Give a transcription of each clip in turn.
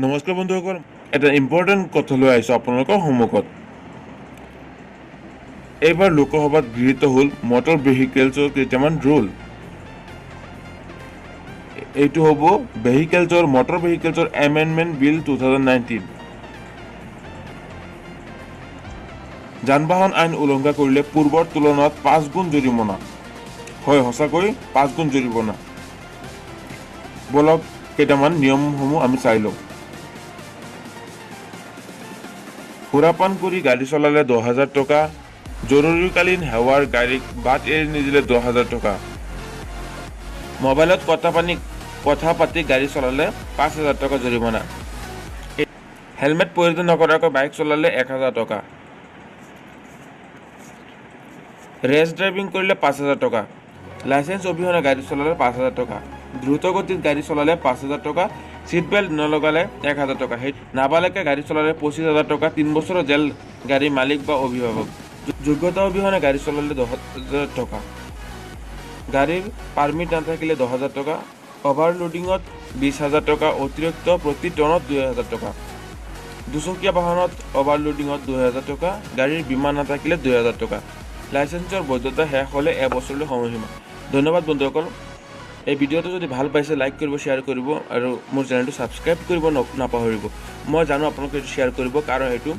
নমস্কাৰ বন্ধুসকল, এটা ইম্পৰ্টেণ্ট কথা লৈ আহিছোঁ আপোনালোকৰ সন্মুখত। এইবাৰ লোকসভাত গৃহীত হ'ল মটৰ ভেহিকেলছৰ কেইটামান ৰুল। এইটো হ'ব মটৰ ভেহিকেলছৰ এমেণ্ডমেণ্ট বিল 2019। যান বাহন আইন উলংঘা কৰিলে পূৰ্বৰ তুলনাত 5 গুণ জৰিমনা। হয়, সঁচাকৈ 5 গুণ জৰিমনা। বলক, কেইটামান নিয়মসমূহ আমি চাই লওঁ। সুৰাপান কৰি গাড়ী চলালে 10,000 টকা। জৰুৰীকালীন সেৱাৰ গাড়ীক বাট এৰি নিদিলে 10,000 টকা। মোবাইলত কথা পাতি গাড়ী চলালে 5,000 টকা জৰিমনা। হেলমেট পৰিধান নকৰাকৈ বাইক চলালে 1000 টকা। ৰেছ ড্ৰাইভিং কৰিলে 5,000 টকা। লাইচেঞ্চ অবিহনে গাড়ী চলালে 5,000 টকা। দ্ৰুত গতিত গাড়ী চলালে 5,000 টকা। চিট বেল্ট নলগালে 1000 টকা। সেই নাবালকে গাড়ী চলালে 25,000 টকা, 3 বছৰৰ জেল গাড়ীৰ মালিক বা অভিভাৱক। যোগ্যতা অবিহনে গাড়ী চলালে 10,000 টকা। গাড়ীৰ পাৰ্মিট নাথাকিলে 10,000 টকা। অভাৰলোডিঙত 20,000 টকা, অতিৰিক্ত প্ৰতি টনত 2000 টকা। দুচকীয়া বাহনত অভাৰলোডিঙত 2000 টকা। গাড়ীৰ বীমা নাথাকিলে 2000 টকা। লাইচেঞ্চৰ বৈধতা শেষ হ'লে এবছৰলৈ সময়সীমা। ধন্যবাদ বন্ধুসকল। এই ভিডিঅ'টো যদি ভাল পাইছে, লাইক কৰিব, শ্বেয়াৰ কৰিব আৰু মোৰ চেনেলটো ছাবস্ক্ৰাইব কৰিব নাপাহৰিব। মই জানো আপোনালোকে এইটো শ্বেয়াৰ কৰিব, কাৰণ এইটো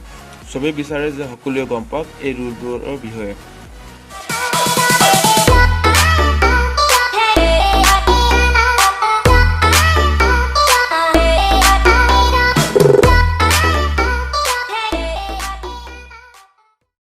চবেই বিচাৰে যে সকলোৱে গম পাওক এই ৰুলবোৰৰ বিষয়ে।